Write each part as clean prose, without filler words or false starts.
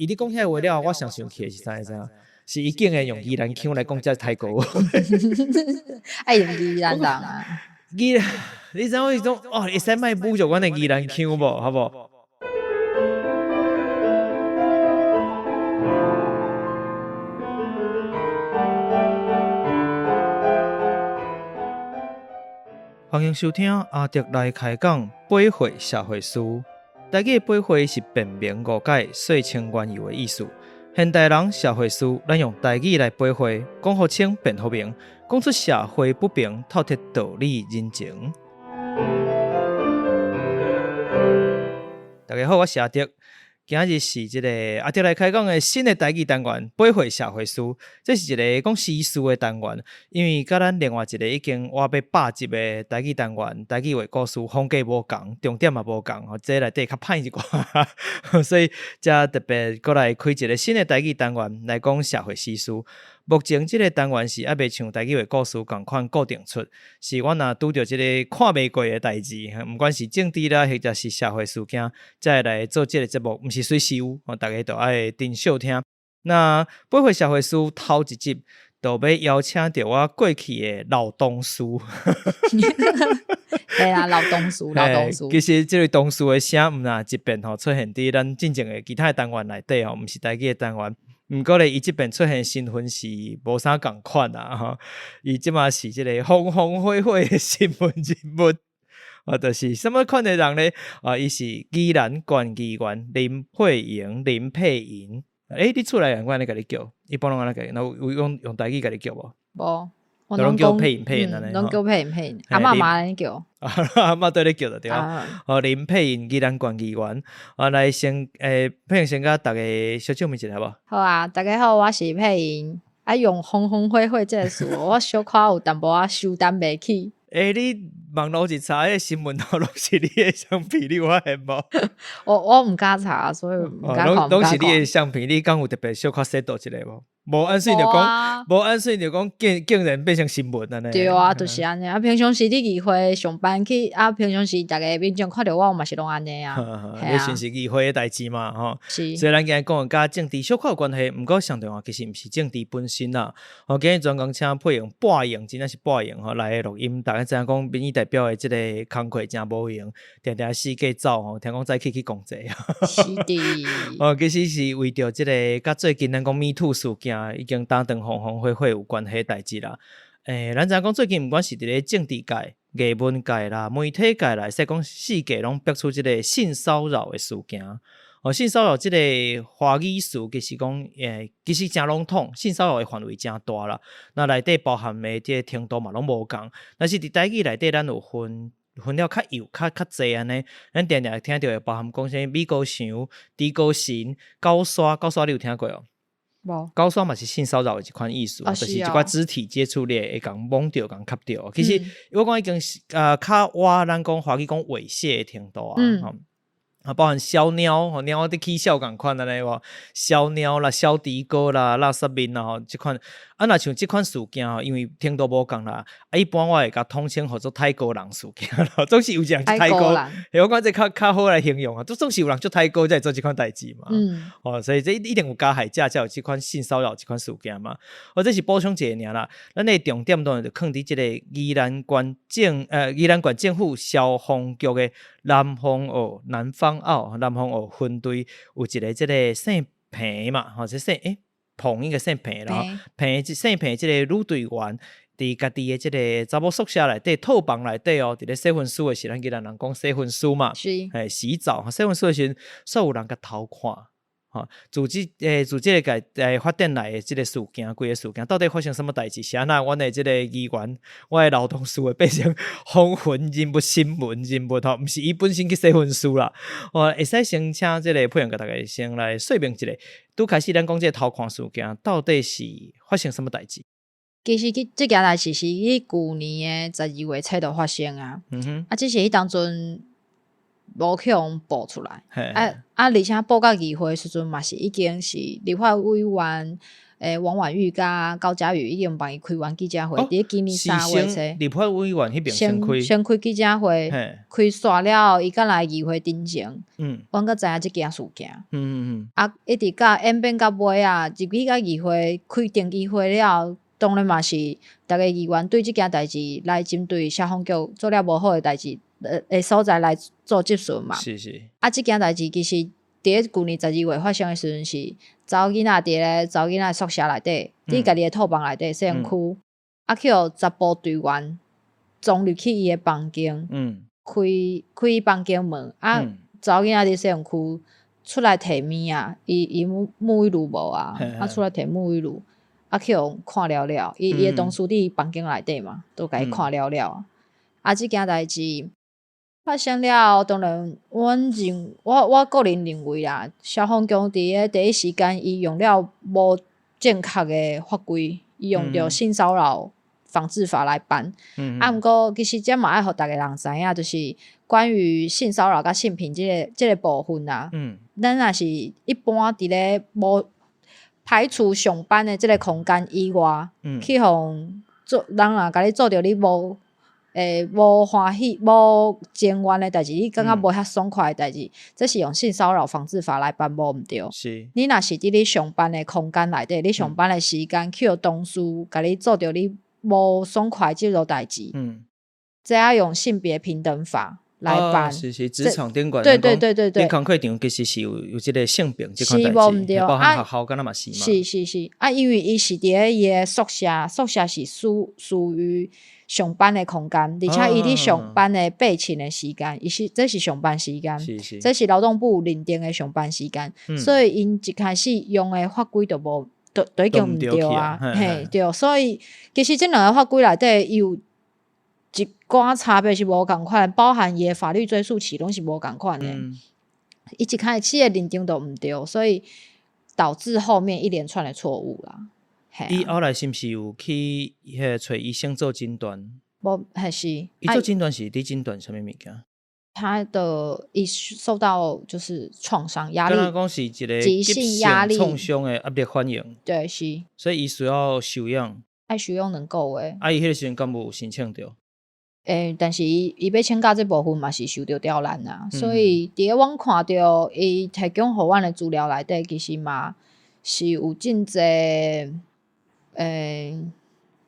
伊咧講遐話了後，我上生氣的是啥你知影？是伊竟然用宜蘭腔來講遮泰國話。愛用宜蘭人啊！宜蘭，你知影我是講哦，會使莫侮辱阮的宜蘭腔無？好無？歡迎收聽阿德來開講，八歲社會事。台語的八歲是辨明誤解、說清緣由的意思。現代人社會事，咱用台語來八歲，講予清，辯予明，講出社會不平，透徹道理人情。大家好，我是阿德。今日是這個阿德來開講的新的台語單元，八歲社會事。這是一個講時事的單元，因為佮咱另外一個已經活欲100集的台語單元，台語話故事風格無仝，重點嘛無仝，吼，這內底較歹一寡，所以才特別閣來開一個新的台語單元來講社會時事。目前這個單元是猶未像台語話故事仝款固定出，是阮若拄著這個看袂過的代誌，毋管是政治啦，或者是社會事件，才會來做這個節目，毋是隨時有，逐家都愛珍惜聽。那八歲社會事頭一集，就欲邀請著我過去的老同事。嘿啊，老同事，老同事。其實這位同事的聲，毋若這遍吼出現佇咱進前的其他的單元內底吼，毋是台語的單元。毋過咧，伊這遍出現身份是無啥仝款啊！吼，伊這馬是這個風風火火的新聞人物，啊，就是啥物款的人咧？啊，伊是宜蘭縣議員林佩瑩，林佩瑩。欸，你厝內人按呢共你叫？一般攏按呢共，有用台語共你叫無？無。攏叫佩瑩佩瑩按呢，攏叫佩瑩佩瑩，阿嬤嘛按呢叫。阿嬤對你叫就對啊。哦，林佩瑩宜蘭縣議員，啊，來先，欸，佩瑩先共逐家小證明一下無？好啊，大家好，我是佩瑩。啊，用風風火火這個詞，我小可有淡薄仔負擔袂起。欸，你網路一查，彼個新聞頭攏是你的相片，你有發現無？我毋敢查，所以毋敢看。攏是你的相片，你敢有特別小可洗圖一下無？無按算就講，無按算就講，竟然變成新聞按呢。對啊，就是按呢。啊，平常時佇議會上班去，啊，平常時逐家民眾看著我嘛是攏按呢啊。你算是議會的代誌嘛，吼。是。所以咱今日講的佮政治小可有關係，毋過上重要其實毋是政治本身啦。吼，今日專工請佩瑩播用，真正是播用吼來錄音。逐家知影講民意代表的這個工課誠無閒，定定四界走吼，聽講早起去公祭。是的。哦，其實是為著這個佮最近咱講 Me Too 事件已經打斷風風火火有關係的代誌啦。欸，咱知影講最近毋管是佇咧政治界、藝文界啦、媒體界啦，會使講四界攏爆出這個性騷擾的事件。哦，性騷擾這個華語詞其實講，欸，其實誠籠統，性騷擾的範圍誠大啦。那內底包含的這個程度嘛攏無仝。但是佇台語內底，咱有分分了較幼、較較濟按呢。咱定定會聽著會包含講啥物米高祥、豬高神、狗刷、狗刷，你有聽過無？無。狗刷嘛是性騷擾的一款意思，就是一寡肢體接觸，你會共摸著、共磕著。其實我講已經是啊，較倚咱講華語講猥褻的程度啊。啊，包含小貓，吼貓佇起笑仝款按呢無？小貓啦、小豬哥啦、垃圾面啦吼，這款啊，若像這款事件吼，因為程度無仝啦，啊，一般我會共統稱號做泰國人事件咯，總是有一人泰國，欸，我感覺這較較好來形容啊，總是有人足刣高才會做這款代誌嘛，哦，所以這一定有加害者才有這款性騷擾這款事件嘛。哦，這是補充一下爾啦，咱的重點當然就囥佇這個宜蘭縣政，宜蘭縣政府消防局的南方澳、南方澳、南方澳分隊有一個這個姓彭嘛，吼，這姓欸彭應該姓彭啦，彭姓彭這個女隊員，佇家己的這個查某宿舍內底套房內底哦，佇咧洗身軀的時陣，咱宜蘭人講洗身軀嘛，嘿，洗澡，洗身軀的時陣，煞有人共偷看。吼，自這欸，自這個欸發展來的這個事件，規个事件到底發生啥物代誌？是按怎阮的這個議員，我的老同事會變成風雲人物、新聞人物吼，毋是伊本身去洗身軀啦。哦，會使先請這個佩瑩共逐家先來說明一下，拄開始咱講這個偷看事件，到底是發生啥物代誌？其實這這件代誌是佇舊年的12月初就發生啊。啊，只是彼當陣無去予報出來，啊啊！而且報到議會時陣嘛是已經是立法委員，王婉諭佮高嘉瑜已經幫伊開完記者會，佇咧今年3月初。立法委員彼爿先開。先開記者會，開煞了後，伊才來議會陳情。阮閣知影這件事件。啊，一直到演變到尾仔，入去到議會開定議會了後，當然嘛是逐个議員對這件代誌來針對消防局做了無好的代誌，的所在來做質詢嘛。啊，這件代誌其實佇咧舊年12月發生的時陣是查某囡仔佇咧查某囡仔宿舍內底，佇家己的套房內底，細漢區，啊去予查埔隊員衝入去伊的房間，開開伊房間門，啊，查某囡仔佇細漢區出來提物仔，伊伊沐沐浴露無啊，啊出來提沐浴露，啊去予看了了，伊伊的同事佇房間內底嘛，都共伊看了了。啊，這件代誌發生了後，當然，阮認我我個人認為啦，消防局佇咧第一時間，伊用了無正確的法規，伊用著性騷擾防治法來辦。啊，毋過其實這嘛愛予逐个人知影，就是關於性騷擾佮性平這個部分啊。咱若是一般佇咧無排除上班的這个空間以外，去予做人若共你做著你無無歡喜、無情願的代誌，你感覺無遐爽快的代誌，這是用性騷擾防治法來辦無毋對。你若是佇你上班的空間內底，你上班的時間去予同事共你做著你無爽快這落代誌，這愛用性別平等法來辦。是是，職場頂懸，對對對對對。你工課場其實是有這个性平這款代誌，包含學校敢若嘛是嘛。是是是，啊，因為伊是佇咧伊的宿舍，宿舍是屬於上班的空間，而且伊佇上班的備勤的時間，伊是這是上班時間，這是勞動部認定的上班時間，所以𪜶一開始用的法規就無，就已經毋對啊，嘿，對，所以其實這兩个法規內底伊有一寡差別是無仝款，包含伊的法律追訴期攏是無仝款的。伊一開始的認定就毋對，所以導致後面一連串的錯誤啦。伊後來是毋是有去彼个揣醫生做診斷？無，還是伊做診斷是佇診斷啥物物件？他的伊受到就是創傷壓力，敢若講是一个急性壓力創傷的壓力反應。對，是。所以伊需要休養。愛休養兩個月。啊，伊彼个時陣敢無申請著？但是伊伊欲請假這部分嘛是受著刁難啊，所以佇咧阮看著伊提供予阮的資料內底，其實嘛是有真濟，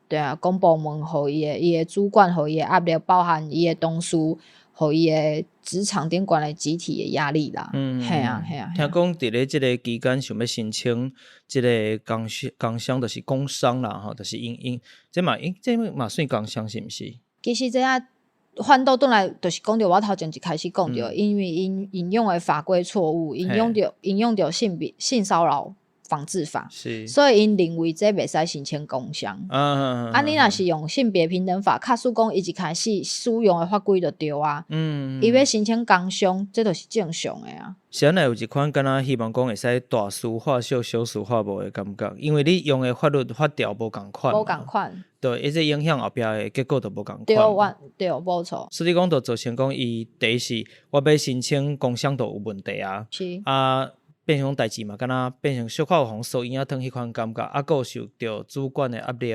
對啊，公部門予伊的伊的主管予伊的壓力，包含伊的同事予伊的職場頂懸的集體的壓力啦。嘿啊嘿啊。聽講佇咧這个期間想欲申請這个工傷工傷，就是工傷啦吼，就是𪜶𪜶這嘛這嘛算工傷是毋是？其實這啊，反倒轉來，就是講著我頭前一開始講著，因為𪜶引用的法規錯誤，引用著引用著性別性騷擾防治法，所以𪜶認為這袂使申請工傷。啊，你若是用性別平等法，假使講伊一開始使用的法規就對啊，伊欲申請工傷，這就是正常的啊。是按呢有一款敢若希望講會使大事化小，小事化無的感覺，因為你用的法律法條無仝款，無仝款，對，伊這影響後壁的結果就無仝款。對，我對，無錯。所以講，就造成講伊第一是，我欲申請工傷就有問題啊，啊，變成代誌嘛，敢若變成小可有予予蠅仔湯彼款感覺，啊，閣有受著主管的壓力，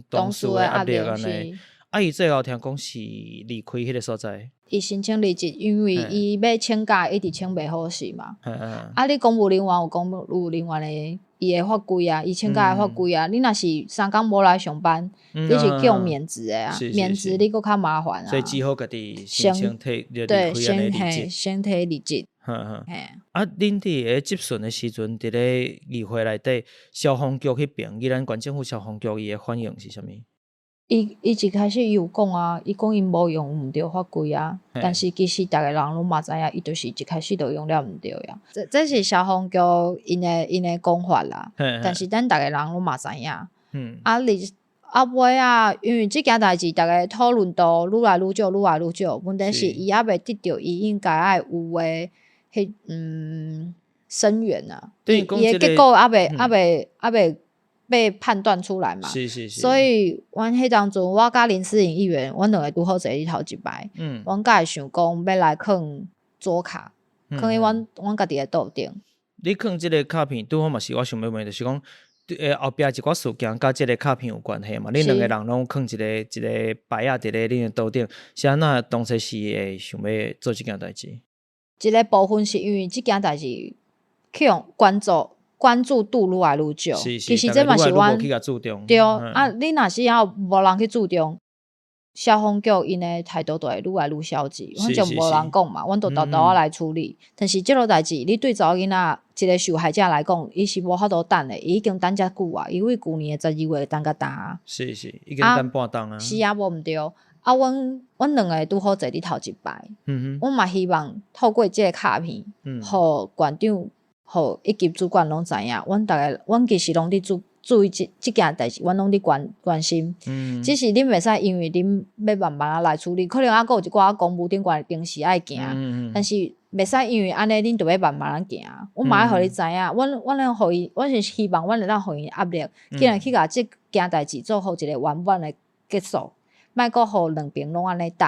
同事的壓力按呢。啊，伊最後聽講是離開彼个所在。伊申請離職，因為伊欲請假一直請袂好勢嘛。啊，你公務人員有公務人員的伊的法規啊，伊請假的法規啊。你若是3工無來上班，你是叫免職的啊，免職你閣較麻煩啊。所以只好家己申請提離開按呢離職。先提離職。啊，恁佇咧質詢的時陣，佇咧議會內底，消防局彼爿，宜蘭縣政府消防局伊的反應是啥物？伊伊一開始伊有講啊，伊講𪜶無用毋對法規啊，但是其實逐个人攏嘛知影，伊就是一開始就用了毋對啊。這是消防局𪜶的講法啦，但是咱逐个人攏嘛知影。啊，你啊尾仔，因為這件代誌，逐个討論度愈來愈少，愈來愈少。問題是伊猶未得著伊應該愛有的彼聲援啊，伊的結果猶未被判斷出來嘛，所以阮彼當陣，我佮林思穎議員，阮兩个拄好坐佇頭一排，阮才會想講欲來囥桌卡，囥佇阮阮家己的桌頂。你囥這个卡片，拄好嘛是我想欲問，就是講，後壁一寡事件佮這个卡片有關係嘛？恁兩個人攏囥一个一个牌仔佇咧恁的桌頂，是按怎當初是會想欲做這件代誌？一个部分是因為這件代誌去予關注度愈來愈少，其實這嘛是阮對啊，你若是猶無人去注重，消防局𪜶的態度就會愈來愈消極，反正無人講嘛，阮就沓沓仔來處理。但是這落代誌，你對查某囡仔一个受害者來講，伊是無法度等的，伊已經等遮久啊，伊為舊年的12月等甲今啊。是是，已經等半冬啊。是啊，無毋對。啊，阮兩个拄好坐佇頭一排，阮嘛希望透過這个卡片，予縣長、予一級主管攏知影，阮逐个，阮其實攏佇注意這件代誌，阮攏佇關心。只是恁袂使因為恁欲慢慢仔來處理，可能猶閣有一寡公務頂懸的程序愛行，但是袂使因為按呢，恁就欲慢慢仔行。阮嘛愛予你知影，阮咧予伊，阮是希望阮會當予𪜶壓力，竟然去共這件代誌做好一个圓滿的結束。莫閣予兩邊攏按呢等。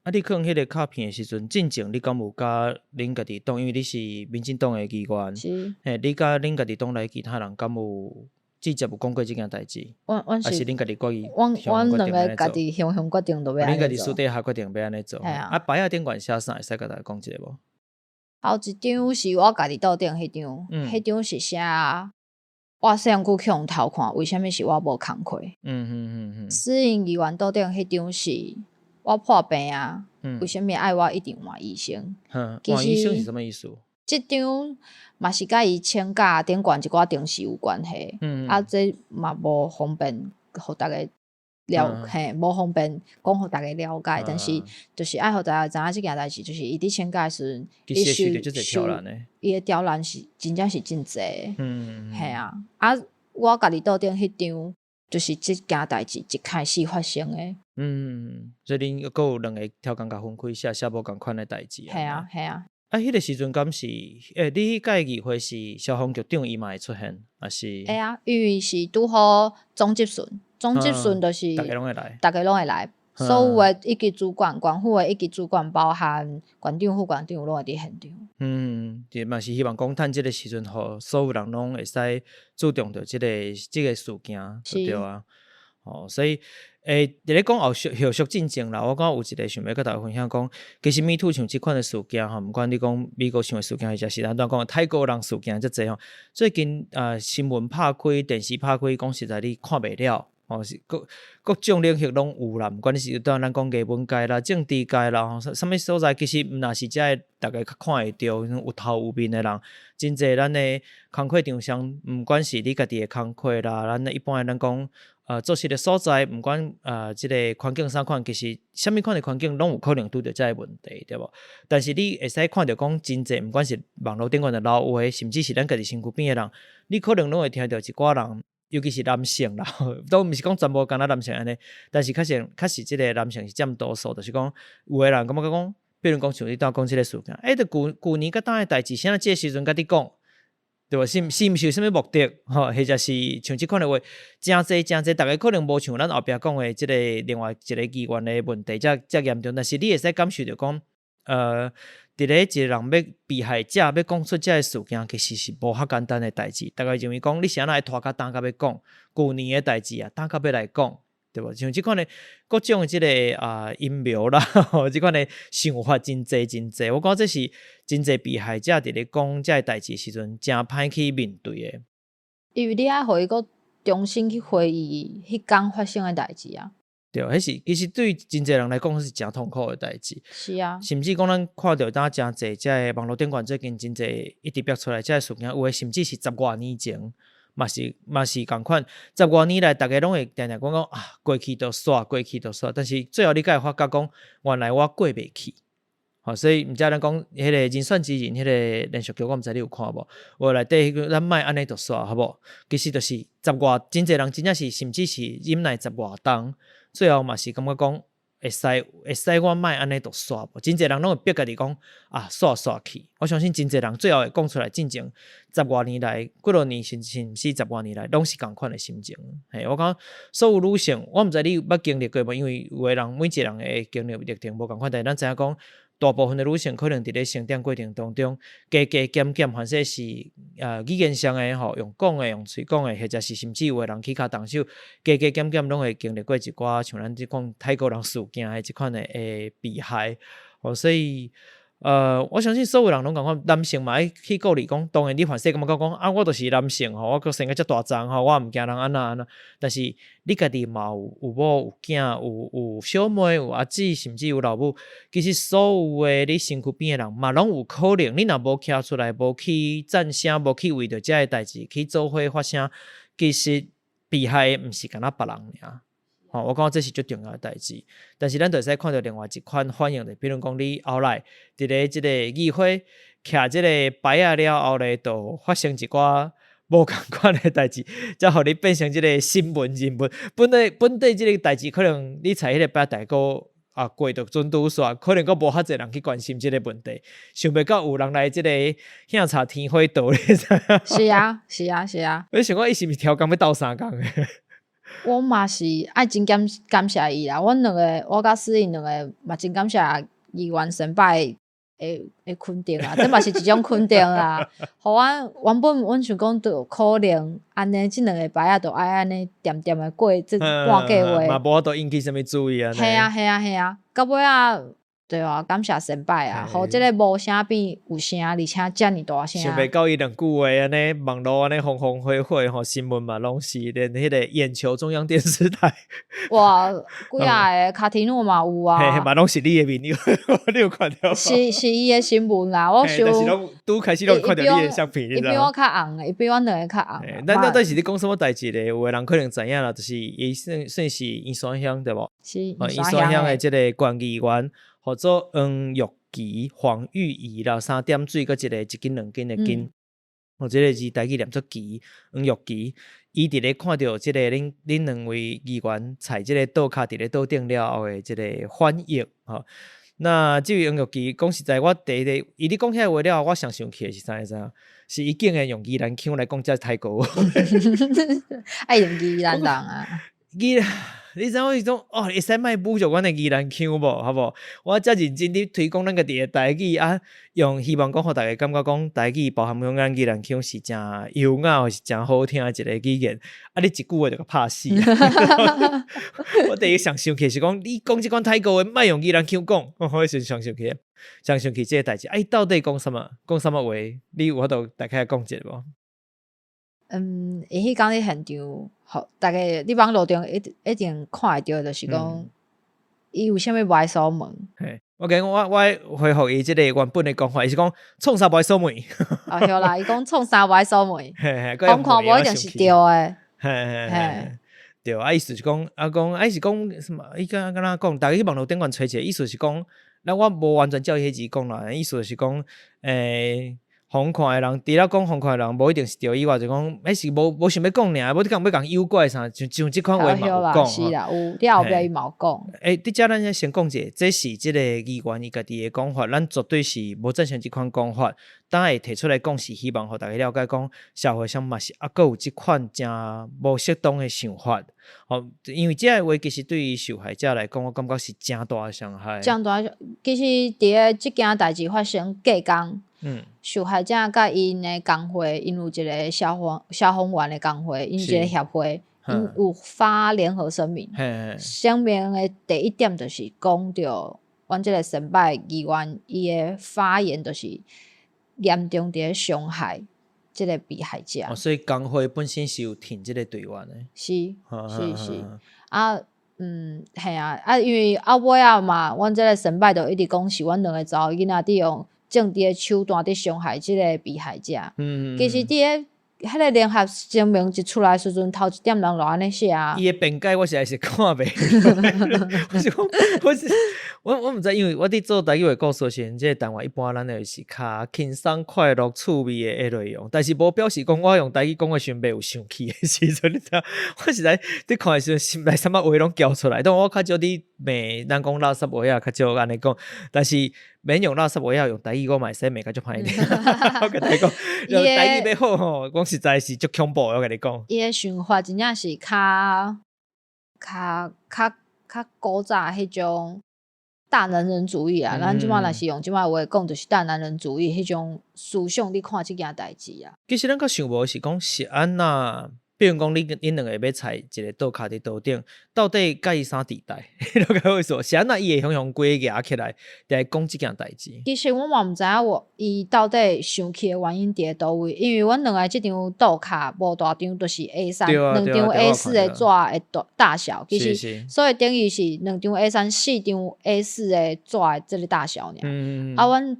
啊，你囥彼个卡片的時陣，進前你敢有佮恁家己黨，因為你是民進黨的議員，嘿，你佮恁家己黨內其他人敢有直接有講過這件代誌？阮是抑是恁家己決議？阮兩个家己雄雄決定就欲按呢做。恁家己私底下決定欲按呢做。啊，啊，牌仔頂懸寫啥？會使共大家講一下無？頭一張是我家己桌頂彼張，彼張是寫我細漢久去予偷看，為啥物是我無工課？私營議員桌頂彼張是我破病啊，為啥物愛我一定換醫生？換醫生是啥物意思？這張嘛是佮伊請假頂懸一寡程序有關係。啊，這嘛無方便予大家了，嘿，無方便講予大家了解，但是就是愛予大家知影這件代誌，就是伊佇請假的時陣，伊受伊的刁難是真正是真濟的。嘿啊，啊，我家己桌頂彼張，就是這件代誌一開始發生的。嗯，所以恁閣有兩个刁工共分開寫，寫無仝款的代誌。嘿啊，嘿啊。啊，彼个時陣敢是，欸，你彼屆議會是消防局長伊嘛會出現，抑是？會啊，因為是拄好總質詢，總質詢就是逐家攏會來，逐家攏會來，所有的一級主管、縣府的一級主管，包含縣長、副縣長，攏會佇現場。嗯，嘛是希望講趁這个時陣，予所有人攏會使注重著這个事件，對啊。哦，所以，欸，佇咧講後續進程啦，我感覺有一个想欲佮大家分享講，其實 MeToo 像這款的事件吼，毋管你講美國像的事件，或者是咱講泰國人事件遮濟吼，最近啊新聞拍開，電視拍開，講實在你看袂了，吼，是各種領域攏有啦，毋管你是當咱講藝文界啦、政治界啦，吼，啥物所在，其實毋若是遮个逐家較看會著，有頭有面的人，真濟咱的工課場上，毋管是你家己的工課啦，咱一般的咱講。做事的所在，毋管這个環境啥款，其實啥物款的環境攏有可能拄著這个問題，對無？但是你會使看著講真濟，毋管是網路頂懸的老話，甚至是咱家己身軀邊的人，你可能攏會聽著一寡人，尤其是男性啦，都毋是講全部干焦男性按呢，但是確實這个男性是佔多數，就是講有的人感覺講，比如講像你拄仔講這个事件，欸，著舊年佮今的代誌，啥這个時陣佮你講？對無？是毋是有啥物目的？吼，或者是像這款的話，誠濟誠濟，逐家可能無像咱後壁講的這个另外一个議員的問題遮遮嚴重，但是你會使感受著講，佇咧一个人欲被害者欲講出這个事件，其實是無遐簡單的代誌。逐家認為講，你是按怎會拖較今才欲講？舊年的代誌啊，今才欲來講，對無？像這款的各種的這个啊陰謀啦，這款的想法真濟真濟。我感覺這是真濟被害者佇咧講這个代誌時陣，誠歹去面對的。因為你愛予伊閣重新去回憶彼工發生的代誌啊。對，彼是其實對真濟人來講是誠痛苦的代誌。是啊。甚至講咱看著當誠濟這个網路頂懸最近真濟一直爆出來這个事件，有的甚至是十外年前。嘛是仝款，十外年來，逐家攏會定定講講啊，過去就煞，過去就煞。但是最後你才會發覺講，原來我過袂去。吼，所以毋知咱講彼个人選之人，彼个連續劇，我毋知你有看無？有內底彼個咱莫按呢就煞，好無？其實就是十外，真濟人真正是甚至是忍耐十外冬，最後嘛是感覺講會使我莫按呢就煞無？真濟人攏會逼家己講啊，煞煞去。我相信真濟人最後會講出來，進前十外年來，幾落年甚至十外年來，攏是仝款的心情。嘿，我感覺所有女性，我毋知你有捌經歷過無？因為有的人每一個人的經歷歷程無仝款，但是咱知影講，大部分的女性可能佇咧成長過程當中，加加減減，凡勢是語言上的吼，用講的，用喙講的，或者是甚至有的人起跤動手，加加減減攏會經歷過一寡像咱這款泰國人事件的這款的被害，吼，所以我相信所有人攏仝款，男性嘛愛去顧慮講，當然你凡勢感覺講啊，我就是男性吼，我閣生甲遮大欉吼，我毋驚人按怎按怎，但是你家己嘛有某有囝有小妹有阿姊，甚至有老母，其實所有的你身軀邊的人嘛攏有可能，你若無徛出來，無去贊聲，無去為著這个代誌去做伙發聲，其實被害的毋是干焦別人爾。吼，我感覺這是足重要的代誌，但是咱就會使看著另外一款反應，就比如講你後來佇咧這個議會徛這个牌仔了後咧，就發生一寡無仝款的代誌，才予你變成這個新聞人物。本底這個代誌可能你踩彼个牌仔閣啊過就準拄煞，可能閣無較濟人去關心這個問題，想袂到有人來這個向插天火道，你知影？是啊，是啊，是啊。你想講伊是毋是超工欲鬥相共的？我嘛是愛真感謝伊啦，阮兩个，我佮思穎兩个嘛真感謝議員先輩的肯定啊，這嘛是一種肯定啦。予阮原本阮想講著可能按呢，這兩个牌仔就愛按呢恬恬的過這半個月，嘛無法度引起啥物注意啊。嘿啊嘿啊嘿啊，到尾仔。對啊，感謝先輩啊，予這个無聲變有聲，而且遮爾大聲。想袂到伊兩句話按呢，網路按呢風風火火吼，新聞嘛攏是連彼个眼球中央電視台。哇，幾仔個卡提諾嘛有啊。嘿，嘛攏是你的面，你有看著無？是伊的新聞啦，我想。但是攏拄開始攏看著你的相片，伊比我較紅，伊比阮兩个較紅。咱到底是咧講啥物代誌咧？有的人可能知影啦，就是伊算是員山鄉對無？是員山鄉的這个縣議員。號做黃玉琪、黃玉儀啦，三點水閣一个一斤兩斤的斤，哦，這个字台語念做琪，黃玉琪，伊佇咧看著這个恁兩位議員踩這个桌跤佇咧桌頂了後的這个反應，吼。那這位黃玉琪講實在，我第一个伊咧講遐話了後，我上生氣的是啥你知影？是伊竟然用宜蘭腔來講遮泰國話。愛用宜蘭人啊。宜你知影我是講哦，會使莫侮辱阮的宜蘭腔無？好無？我遮認真佇推廣咱家己的台語啊，用希望講予大家感覺講台語包含講咱宜蘭腔是誠優雅，或是誠好聽的一個語言。啊，你一句話就共拍死。我第一上生氣是講，你講這款泰國話，莫用宜蘭腔講，我是上生氣，上生氣這个代誌。啊，伊到底講啥物？講啥物話？你有法度大概講一下無？嗯，伊彼工佇現場，予逐家佇網路中一定看會著，就是講伊為啥物無愛鎖門？嘿，我講我回覆伊這个原本的講法，伊是講創啥無愛鎖門？哦，對啦，伊講創啥無愛鎖門？講看無一定是對的。嘿嘿嘿，對，啊，意思是講，啊講，啊伊是講什麼？伊敢敢若講，逐家去網路頂懸揣者，意思是講，咱我無完全照伊彼字講啦，意思是講，予阮看的人，除了講予阮看的人，無一定是對以外，就講，彼是無想欲講爾，無你講欲共誘拐啥，像這款話嘛有講。是啦，有，了後壁伊嘛有講。欸，佇遮咱先講者，這是這个議員伊家己的講法，咱絕對是無贊成這款講法。當會提出來講，是希望予大家了解講，社會上嘛是猶閣有這款誠無適當的想法。吼，因為這个話其實對於受害者來講，我感覺是誠大的傷害。誠大，其實佇个這件代誌發生隔工，受害者佮𪜶的工會，𪜶有一个消防員的工會，𪜶有一個協會，𪜶有發聯合聲明。聲明的第一點就是講著，阮這个先輩議員伊的發言就是嚴重佇咧傷害這个被害者。哦，所以工會本身是有挺這个隊員的。是是是，啊，嘿啊，啊，因為後尾仔嘛，阮這个先輩就一直講是阮兩个查某囡仔佇用政治的手段佇傷害這个被害者。其實佇个彼个聯合聲明一出來時陣，頭一點人就按呢寫啊。伊的辯解我實在是看袂落，我是講，我是我毋知，因為我佇做台語話故事時陣，這個單元一般咱就是較輕鬆、快樂、趣味的內容，但是無表示講我用台語講的時陣袂有生氣的時陣，你知影？我實在佇看的時陣，心內啥物話攏囂出來。當然我較少佇罵咱講垃圾話啊，較少按呢講，但是免用垃圾話啊，用台語我嘛會使罵較足歹聽。我共你講，用台語欲好吼，講實在是足恐怖的，我共你講。伊的想法真正是較較較較古早彼種。大男人主義啊，咱這擺若是用這擺話講，就是大男人主義彼種思想咧看這件代誌啊。其實咱較想無是講是按怎，比如講你恁兩个欲裁一个桌跤佇桌頂，到底佮伊啥底代？你了解我意思無？是按怎伊會雄雄規舉起來，來講這件代誌？其實阮嘛毋知影我伊到底生氣的原因佇咧佗位，因為阮兩个這張桌跤無大張，就是 A3，兩張 A4的紙的大大小，其實所以等於是兩張 A3、四張 A4的紙的這个大小爾。啊，阮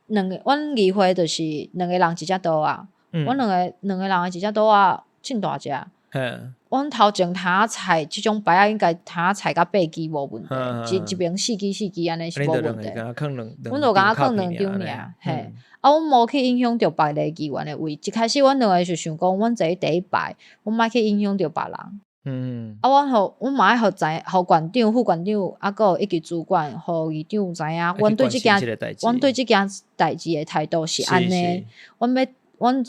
兩个阮議會就是兩个人一隻桌仔，阮兩个兩个人的一隻桌仔。真大隻，阮頭前通裁這種牌仔，應該通裁甲八支無問題，一一邊四支四支按呢是無問題。阮就敢若囥兩張爾，嘿。啊，阮無去影響著別个議員的位。一開始阮兩个就想講，阮坐佇第一排，阮莫去影響著別人。啊，阮予阮嘛愛予知，予縣長、副縣長，啊，閣有一級主管，予議長知影，阮對這件，阮對這件代誌的態度是按呢。阮欲，阮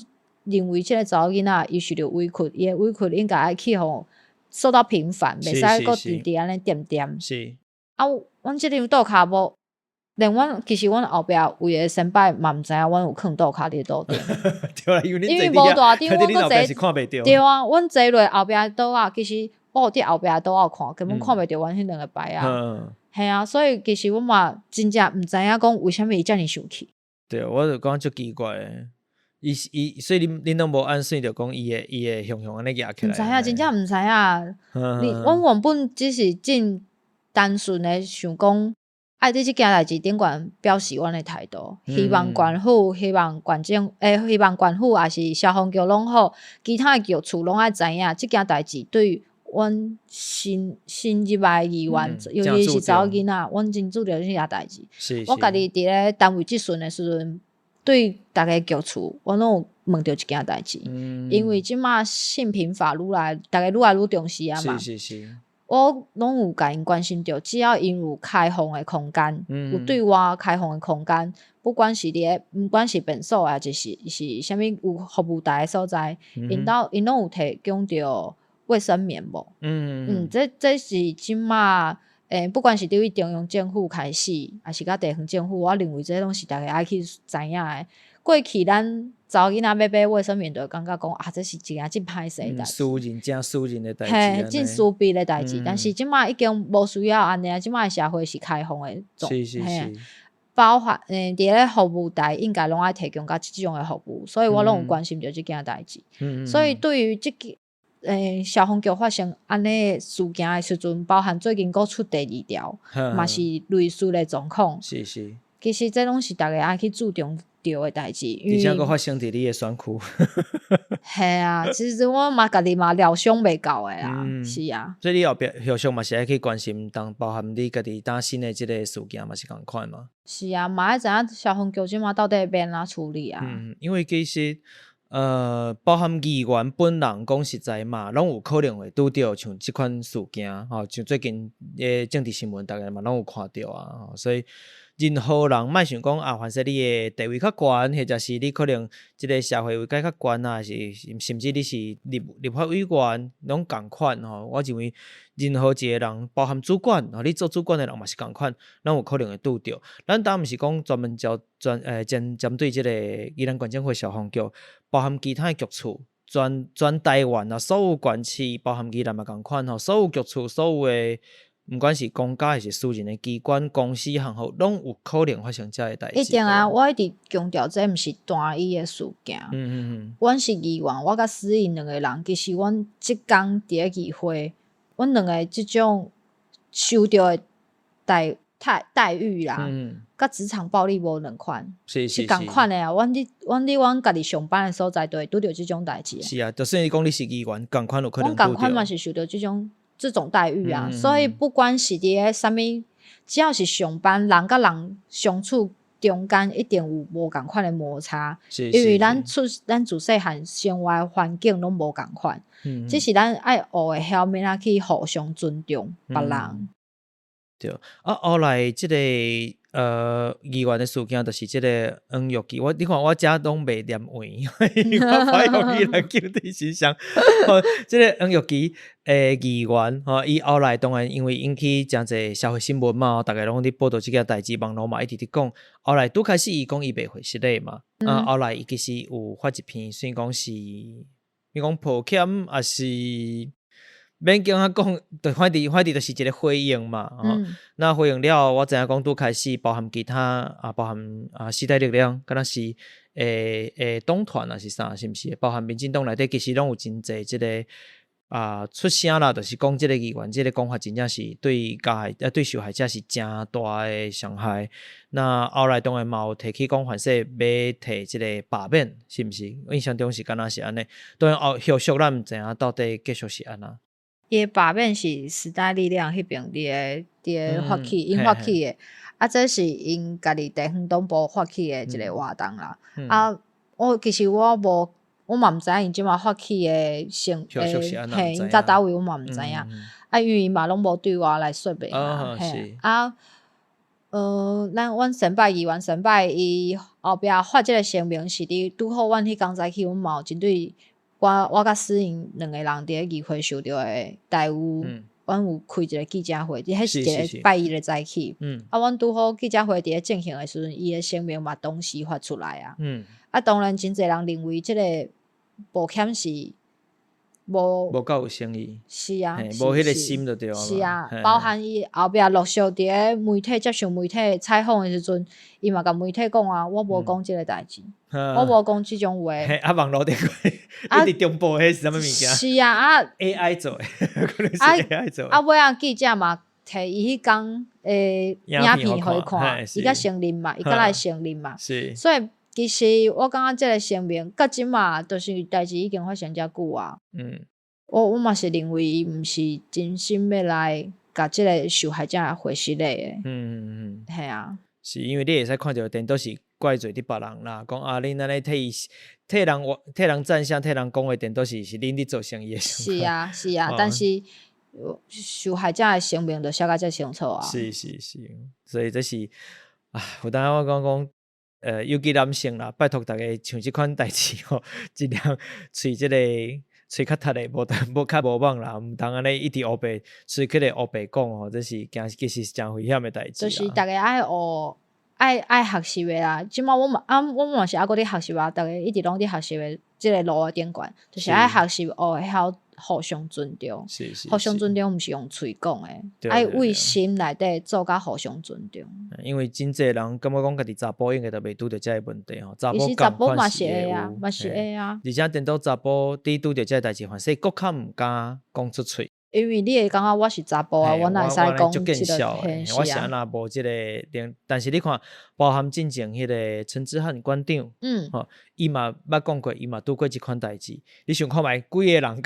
認為這个查某囡仔伊受著委屈，伊的委屈應該愛去予受到平反，袂使閣直直按呢恬恬。啊，阮這張桌跤無，連阮其實阮後壁位的先輩嘛毋知影阮有囥桌跤佇桌頂。對啦，因為因為無大張，阮閣坐。對啊，阮坐落後壁桌仔，其實我有佇後壁桌仔看，根本看袂著阮彼兩个牌仔。嘿啊，所以其實阮嘛真正毋知影講為啥物伊遮爾生氣。對，我就感覺足奇怪的。伊是伊，所以恁恁攏無按算著講伊會伊會雄雄按呢舉起來。毋知影，真正毋知影。你阮原本只是真單純的想講，愛佇這件代誌頂懸表示阮的態度，希望縣府，希望縣政，欸，希望縣府抑是消防局攏好，其他的局處攏愛知影，這件代誌對阮新新入來議員，尤其是查某囡仔，阮真注重這件代誌。我家己佇咧單位質詢的時陣，對逐个局處，我攏有問著一件代誌，因為這馬性平法愈來，逐家愈來愈重視啊嘛。我攏有共𪜶關心著，只要𪜶有開放的空間，有對外開放的空間，不管是佇咧，毋管是便所啊，抑是啥物有服務台的所在，𪜶兜𪜶攏有提供著衛生棉無？嗯，這這是這馬。欸，不管是對於中央政府開始，抑是佮地方政府，我認為這攏是逐家愛去知影的。過去咱查某囡仔欲買衛生棉，就會感覺講啊，這是一件真歹勢的代誌。私人真私人的代誌。嘿，真私密的代誌。但是這馬已經無需要按呢啊，這馬的社會是開放的，嘿，包含佇咧服務台應該攏愛提供較這種的服務，所以我攏有關心著這件代誌。所以對於這個。欸，消防局發生按呢事件的時陣，包含最近閣出第二條，嘛是類似的狀況。其實這攏是逐家愛去注重著的代誌。而且閣發生佇你的選區。嘿啊，其實我嘛家己嘛料想袂到的啦，是啊。所以你後壁後續嘛是愛去關心，當包含你家己擔心的這个事件嘛是仝款嘛。是啊，嘛愛知影消防局這馬到底欲按怎處理啊。嗯，因為其實。包含議員本人講實在嘛，攏有可能會拄著像這款事件，吼，像最近的政治新聞，逐家嘛攏有看著啊，所以任何人莫想講啊，凡勢你的地位較懸，或者是你可能這个社會位階較懸啊，是甚至你是立立法委員，攏仝款吼。我認為任何一个人，包含主管，吼，你做主管的人嘛是仝款，攏有可能會拄著。咱當毋是講專門招專針針對這个宜蘭縣政府消防局，包含其他的局處，全全台灣啊，所有縣市，包含宜蘭嘛仝款吼，所有局處，所有的，毋管是公家還是私人的機關、公司、行號，攏有可能發生這个代誌。一定啊！我一直強調，這毋是單一的事件。阮是議員，我佮思穎兩个人，其實阮這工佇咧議會，阮兩个這種受著的待待待遇啦，佮職場暴力無兩款，是仝款的啊！阮佇阮佇阮家己上班的所在，就會拄著這種代誌。是啊，就算你講你是議員，仝款有可能。阮仝款嘛是受著這種這種待遇啊，所以不管是佇咧啥物，只要是上班，人佮人相處中間一定有無仝款的摩擦，因為咱出咱自細漢生活環境攏無仝款，只是咱愛學會曉欲按怎去互相尊重別人。對，啊，後來這个議員的事件，就是這个黃玉琪。我你看我遮攏袂念位，我歹用伊來叫佇身上。吼，這个黃玉琪的議員，吼，伊後來當然因為引起誠濟社會新聞嘛，逐家攏佇報導這件代誌，網路嘛一直佇講。後來拄開始伊講伊袂回失禮嘛，啊，後來伊其實有發一篇，算講是，你講抱歉，抑是？免驚啊講，就反正就是一個回應嘛。吼，那回應了後，我知影講拄開始包含其他啊，包含啊時代力量，敢若是黨團抑是啥，是毋是？包含民進黨內底，其實攏有真濟這个啊出聲啦，就是講這个議員這个講法，真正是對加害啊對受害者是誠大的傷害。那後來當然嘛有提起講，凡勢欲提這个罷免，是毋是？印象中是敢若是按呢。當然後後續咱毋知影到底繼續是按怎。伊的罷免是時代力量彼爿佇咧發起，𪜶發起的，啊，這是𪜶家己地方黨部發起的一个活動啦。啊，我其實我無，我嘛毋知影𪜶這馬發起的成，嘿，𪜶佇佗位我嘛毋知影。啊，因為嘛攏無對外來說明啊，嘿，啊，咱阮先擺議員先擺伊後壁發這个聲明是佇拄好，阮彼工早起，阮嘛有針對。我佮思穎兩个人佇咧議會受著的待遇，阮有開一个記者會，彼是一个拜一的早起。啊，阮拄好記者會佇咧進行的時陣，伊的聲明嘛同時發出來啊。啊，當然真濟人認為這个抱歉是無無夠有誠意。是啊，無彼个心就對啊。是啊，包含伊後壁陸續佇咧媒體接受媒體採訪的時陣，伊嘛共媒體講啊，我無講這个代誌。我無講這種話。啊，網路頂一直重播彼是啥物物件？是啊，啊 AI 做的，可能是 AI 做的。啊，尾仔記者嘛，提伊彼工的影片予伊看，伊才承認嘛，伊才來承認嘛。是。所以其實我感覺這个聲明，到這馬就是代誌已經發生遮久啊。我嘛是認為伊毋是真心欲來共這个受害者回失禮的。嘿啊。是因為你會使看著顛倒是怪罪佇別人啦，講啊，恁按呢替伊替人替人讚聲，替人講話，顛倒是恁佇做生意的。是啊，是啊，但是受害者的聲明就寫甲遮清楚啊。是是是，所以這是啊，有當我講講，尤其男性啦，拜託逐家像這款代誌吼，盡量喙這个喙較窒的，無無較無妄啦，毋通按呢一直烏白喙起來烏白講吼，這是驚其實是誠危險的代誌。就是逐家愛學。愛學習的啦，這馬我嘛啊，我嘛是猶閣佇學習啊，逐家一直攏佇學習的這个路的頂懸，就是愛學習學會曉互相尊重，互相尊重毋是用喙講的，愛為心內底做甲互相尊重。因為真濟人感覺講家己查埔應該就袂拄著這个問題吼，查埔查埔嘛是會啊，嘛是會啊。而且顛倒查埔佇拄著這个代誌，反正閣較毋敢講出喙。因為你會感覺我是查埔啊，我哪會使講這個？我是按怎無這个能，但是你看，包含進前彼个陳之漢館長，吼，伊嘛捌講過，伊嘛拄過這款代誌。你想看覓？幾个人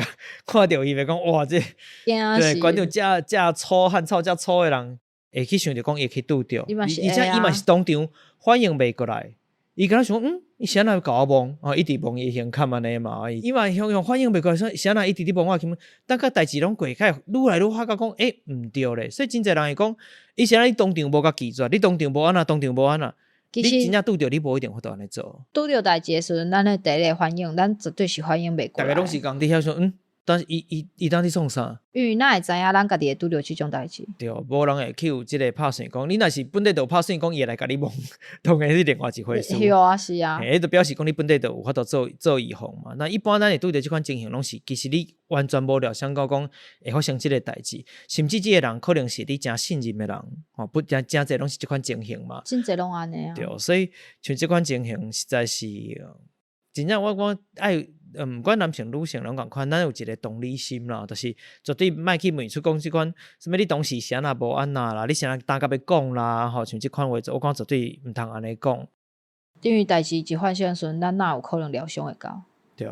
看著伊會講哇，這對館長遮遮粗漢草遮粗的人，會去想著講伊會去拄著，而且伊嘛是當場反應袂過來，伊敢若想講，伊是按怎共我摸？哦，一直摸伊胸坎按呢嘛，伊嘛雄雄反應袂過來，說是按怎一直佇摸我胸坎，等甲代誌攏過，開愈來愈發覺講，欸，毋對咧。所以真濟人會講，伊是按怎你當場無共拒絕，你當場無按怎，當場無按怎，你真正拄著，你無一定會按呢做。拄著代誌的時陣，咱的第一個反應，咱絕對是反應袂過來。逐家攏是仝佇遐想，但是伊當佇創啥？因為哪會知影咱家己會拄著這種代誌？對，無人會去有這个拍算講，你若是本底就有拍算講，伊會來共你摸，當然是另外一回事。對啊，是啊。彼就表示講你本底就有法度做做預防嘛。那一般咱會拄著這款情形，攏是其實你完全無料想到講會發生這个代誌，甚至這个人可能是你誠信任的人，吼，不誠誠濟攏是這款情形嘛。真濟攏按呢啊。對，所以像這款情形，實在是真正我愛。毋管男性女性攏仝款，咱有一个同理心啦，就是絕對莫去問出講這款，啥物你當時是按怎無按怎啦，你是按怎擔甲欲講啦，吼，像這款話，我感覺絕對毋通按呢講。因為代誌一發生時陣，咱哪有可能料想會到？對。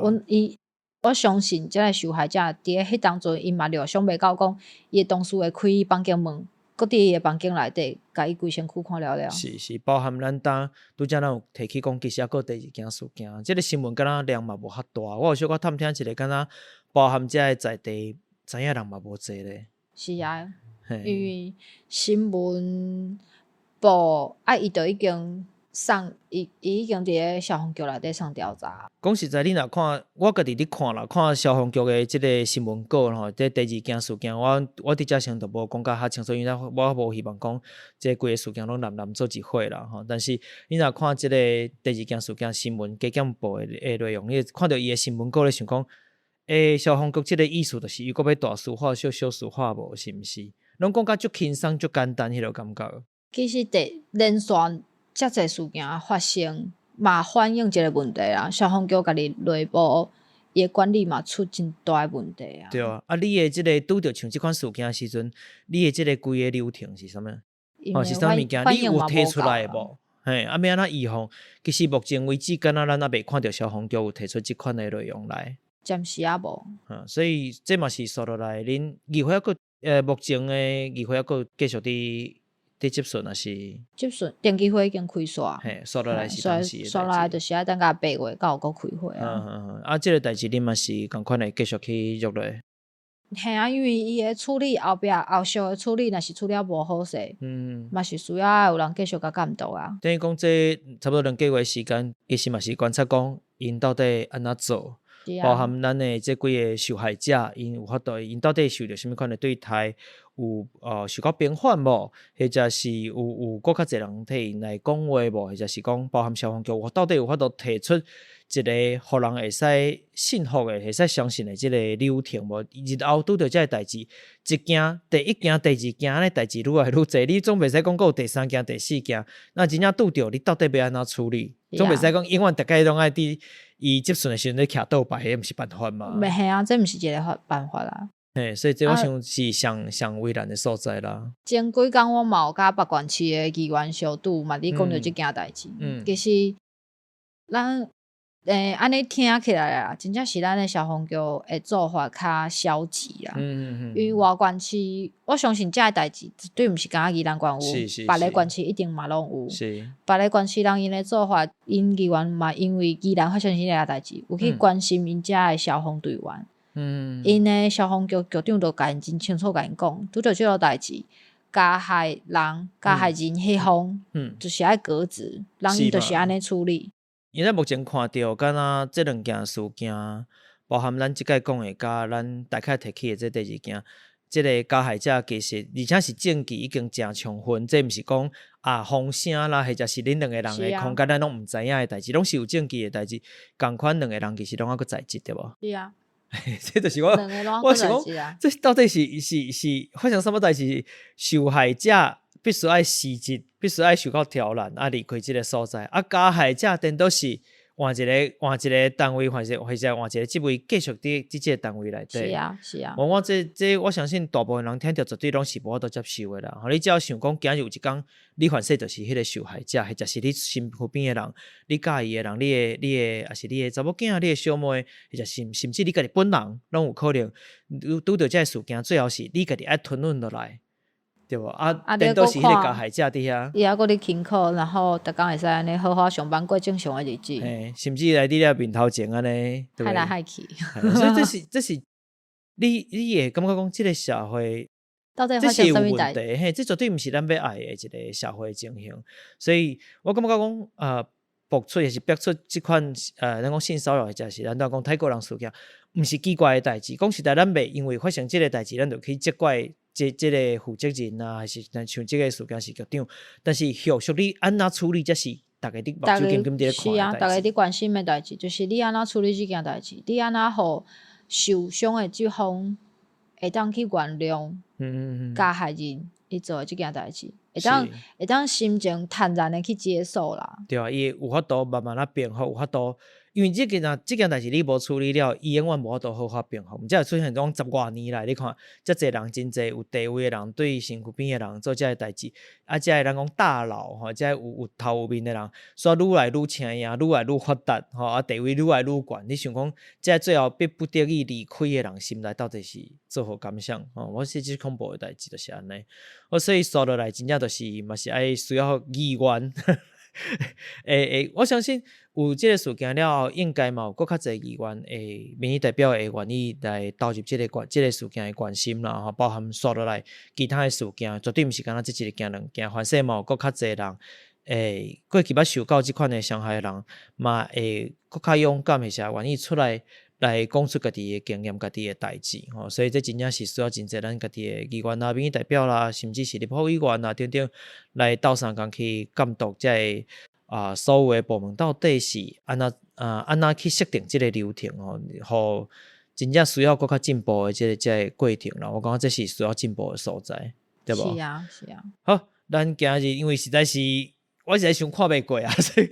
我相信這个受害者佇咧彼當陣，伊嘛料想袂到講，伊的同事會開伊房間門，閣佇伊的房間內底，共伊規身軀看了了。是是，包含咱當拄才咱有提起講，其實猶閣有第二件事件，這个新聞敢若量嘛無遐大。我有小可探聽一下，敢若包含遮个在地知影人嘛無濟咧。是啊，因為新聞報啊，伊就已經送伊，伊已經佇咧消防局內底送調查。講實在，你若看我家己佇看啦，看消防局的這个新聞稿吼，這第二件事件，我佇遮先就無講甲較清楚，因為我無希望講這規个事件攏攬攬做一伙啦吼。但是你若看這个第二件事件新聞加減報的內容，你會看著伊的新聞稿咧，想講，欸，消防局這个意思就是伊閣欲大事化小，小事化無，是毋是？攏講甲足輕鬆、足簡單彼個感覺。其實第連續遮濟事件發生，嘛反映一個問題啊。消防局家己內部伊的管理嘛出真大的問題啊。對啊，啊，你的這个拄著像這款事件時陣，你的這个規个流程是啥物？哦，是啥物件？你有提出來無？嘿，啊，欲按怎預防？其實目前為止，敢若咱猶未看著消防局有提出這款的內容來。暫時猶無。所以這嘛是紲落來，恁議會猶閣，目前的議會猶閣繼續佇質詢，抑是？質詢，定期會已經開煞。嘿，紲落來是當時的紲落來就是愛等到8月才有閣開會啊。啊，這个代誌恁嘛是仝款會繼續去約落？嘿啊，因為伊的處理後壁後續的處理，若是處理了無好勢，嘛是需要有人繼續共監督啊。等於講這差不多兩個月時間，其實嘛是觀察講𪜶到底按怎做，包含咱的這幾个受害者，𪜶有法度，𪜶到底受著啥物款的對待，有受到平反無？或者是有閣較濟人替𪜶來講話無？或者是講包含消防局有到底有法度提出一个予人會使信服的、會使相信的這个流程無？日後拄著這个代誌，一件、第一件、第二件，按呢代誌愈來愈濟，你總袂使講閣有第三件、第四件，那真正拄著，你到底欲按怎處理？總袂使講永遠逐擺攏愛佇伊質詢的時陣咧徛倒排，彼毋是辦法嘛？袂啊，這毋是一个法辦法啦。嘿，所以這我想是上上為難的所在啦。前幾工我嘛有佮別縣市的議員相拄，嘛佇講著這件代誌。其實，咱按呢聽起來啊，真正是咱的消防局的做法較消極啦。因為外縣市，我相信這个代誌絕對毋是干焦宜蘭縣有，別个縣市一定嘛攏有。別个縣市人𪜶的做法，𪜶議員嘛因為宜蘭發生這个代誌，有去關心𪜶遮的消防隊員。𪜶的消防局局長就共𪜶真清楚共𪜶講，拄著這个代誌，加害人、加害人彼方，就是愛革職，人𪜶就是按呢處理。因為咱目前看著，敢若這兩件事件，包含咱這擺講的，佮咱大概提起的這第二件，這个加害者其實而且是證據已經誠充分，這毋是講啊風聲啦，或者是恁兩个人的空間，咱攏毋知影的代誌，攏是有證據的代誌。仝款兩个人其實攏猶閣在職對無？是啊。這就是我，我想講，這到底是發生啥物代誌？受害者必須愛辭職，必須愛受到挑戰，啊離開這个所在。啊，加害者顛倒是換一個單位，或者換一個職位，繼續佇這個單位內底。是啊，是啊。我這我相信大部分人聽著絕對攏是無法度接受的啦。吼，你只要想講，今日有一工你凡勢就是彼个受害者，或者是你身軀邊的人，你佮意的人，你的，抑是你的查某囝，你的小妹，或者甚至你家己本人，攏有可能拄著這个事件，最後是你家己愛吞忍落來。對無？啊，顛倒是彼個加害者佇遐，伊猶閣咧勤苦，然後逐工會使按呢好好上班過正常的日子。嘿，甚至來佇咧面頭前按呢，害來害去。所以這是你會感覺講，這个社會到底這是有發生啥物問題，嘿，這絕對毋是咱欲愛的一个社會情形。所以我感覺講，爆出抑是逼出這款，咱講性騷擾或者是咱講泰國人事件，毋是奇怪的代誌。講實在，咱袂因為發生這个代誌，咱就去責怪這个負責任啊，還是像這个事件是局長，但是後續你按怎處理，才是逐家佇目睭金金佇咧看是啊，逐家佇關心的代誌，就是你按怎處理這件代誌，你按怎予受傷的這方會當去原諒加害人伊做的這件代誌，會當心情坦然的去接受啦。對啊，伊有法度慢慢仔平復，有法度。因為這件代誌你無處理了，伊永遠無法度好好平復。毋才會出現講十外年來，你看遮濟人真濟有地位的人對身軀邊的人做這个代誌，啊，這个咱講大佬吼，這个有頭有面的人，煞愈來愈請贏，愈來愈發達，吼啊，地位愈來愈懸。你想講，這个最後逼不得已離開的人，心內到底是做何感想？吼，我是這恐怖的代誌就是按呢。我所以紲落來，真正就是嘛是愛需要議員。欸欸，我相信。有這个事件了後，應該嘛有閣較濟議員會民意代表會願意來投入這个關這个事件的關心啦，吼，包含紲落來其他的事件，絕對毋是干焦這一个件兩件，凡勢嘛有閣較濟人會過去捌受到這款的傷害的人，嘛會閣較勇敢，或是願意出來來講出家己的經驗、家己的代誌，吼，所以這真正是需要真濟咱家己的議員啦、民意代表啦，甚至是立法委員啦等等，來鬥相共去監督這个啊，所有的部門到底是按怎啊按怎去設定這个流程吼，予真正需要閣較進步的這个這个過程啦。我感覺這是需要進步的所在，對無？是啊，是啊。好，咱今日因為實在是我實在傷看袂過啊，所以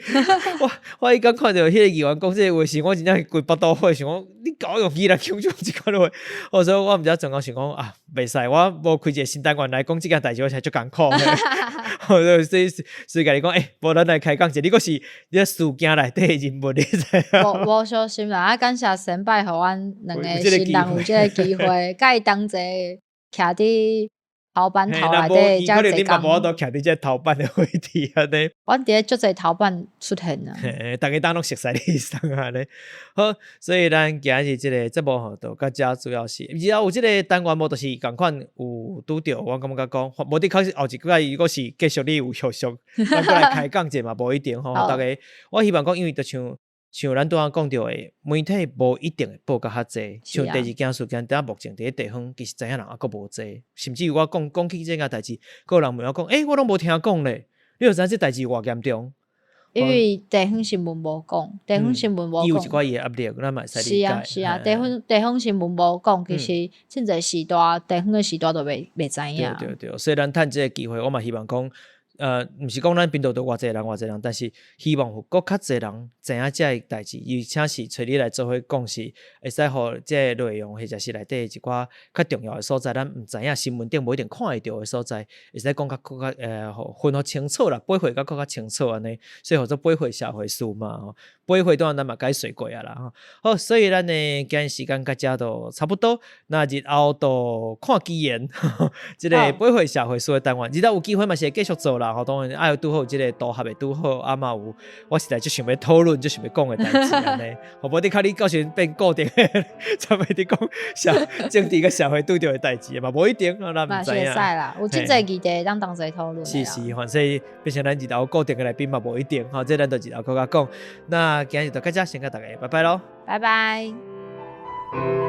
我我彼工看著彼个議員講這个話時，我真正是規腹肚火，想講你敢有勇氣來講出這款話，我所以我毋知怎講想講啊，袂使，我無開一個新單元來講這件代誌，我實在足艱苦。所以所以共你講，欸，無咱來開講者，你閣是你事件內底的人物，你知影？無無小心啦，啊，感謝先輩予阮兩个新人有這个機會，佮伊同齊徛佇頭版頭內底，遮濟工。無法度徛佇這頭版的位置按呢。阮佇咧足濟頭版出現啊。嘿，逐家當攏熟似你送按呢。好，所以咱今日這个節目吼，就到遮主要是，只要有這个單元無，就是仝款有拄著，我感覺講，無你確實後一擺如果是繼續你有後續，咱閣來開講者嘛，無一定吼。逐家，我希望講，因為就像像咱拄仔講著的，媒體無一定會報甲較濟。像第二件事件，佇目前佇咧地方，其實知影人猶閣無濟。甚至我講講起這件代誌，閣有人問我講，欸，我攏無聽講咧，你就知影這代誌偌嚴重。因為地方新聞無講，地方新聞無講。伊有一寡伊的壓力，咱嘛會使理解。是啊是啊，地方地方新聞無講，其實真濟時代地方的時代都袂袂知影。對對對，所以咱趁這个機會，我嘛希望講，毋是講咱頻道都偌濟人偌濟人，但是希望有閣較濟人知影這个代誌，而且是揣你來做伙講，是會使予這个內容，或者是內底一寡較重要的所在，咱毋知影新聞頂無一定看會著的所在，會使講較閣較予分予清楚啦，背會較閣較清楚按呢，所以號做背會社會事嘛吼，背會當然咱嘛解說過啊啦吼。好，所以咱的今日時間到遮就差不多，那日後就看機緣，這个背會社會事的單元，日後有機會嘛是會繼續做啦。吼，當然愛拄好這个組合會拄好，啊嘛有，我實在足想欲討論，足想欲講的代誌按呢。好，無你看你到時陣變固定的，專門佇講社政治佮社會拄著的代誌嘛，無一定，咱毋知影。嘛是會使啦，有真濟議題通同齊討論。是是，反正變成咱日後固定的來賓嘛，無一定，吼，這咱就日後閣較講。那今日就到遮，先共大家拜拜囉。拜拜。